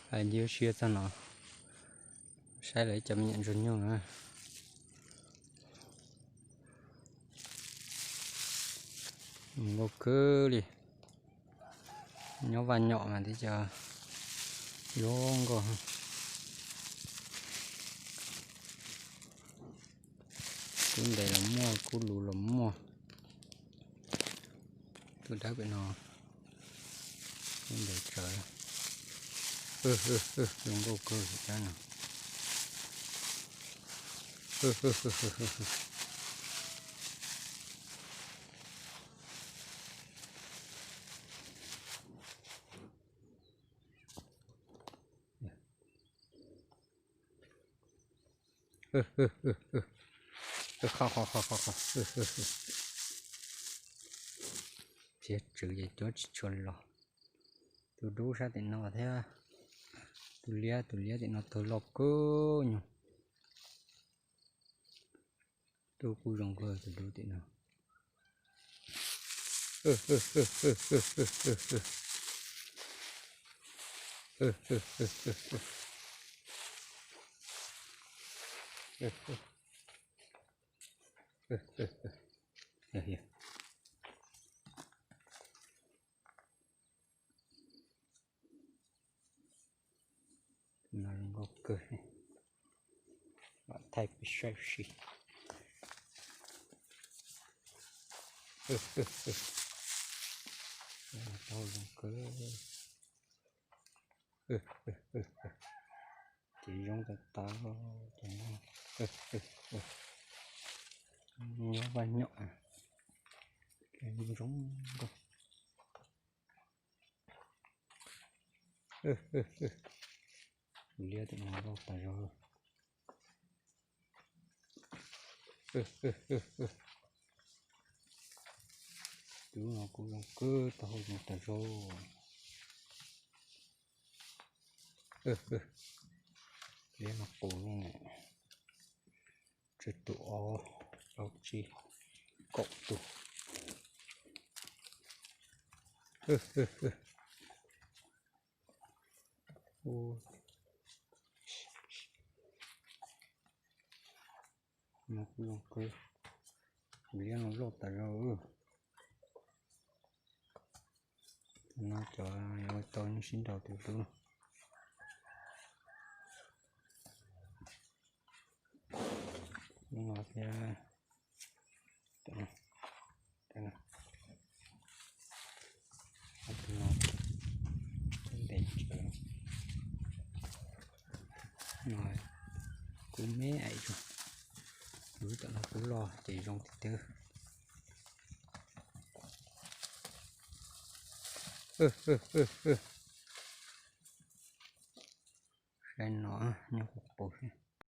Hais ncig siab txog no, saib lawv cov me nyuam ntsuag nyuj na. Zoo nkauj kawg li. Nyob vaj nyom mas twb cov zoo nkauj. Kub ntev los muaj, kub luv los muaj. Tus dawb pem no, kub ntev tsawv. Zoo nkauj kawg cov no. Qhov qhov qhov qhov qhov. Txiav tswv ces cuab tsis tshua los. Tus dub sab tim no thiab. Tus liab, tus liab tim no tuag loj kawg nyuag. Tus kuj zoo kawg tus dub tim no. No zoo nkauj kawg, lam thaij peb saib si. Taub hau zoo kawg. Ces zoo tas tas, nyob vaj nyom, zoo nkauj. Liab tim no loj tas zog. Tus no kuj zoo kawg, taub hau zoo tas zog. Liab no qus zoo na. Tsawg tus, ob, plaub, tsib, kaum tus. No kuj zoo kawg, liab no loj tas zog. No cov yuav tau nyob sib nraus tus dub no. Lub no thiab, tus no ntev tsawv. No kuj me aim zog, lub tom no kuj loj ces zoo tiag tiag. Saib no, nyob qus qus thiab.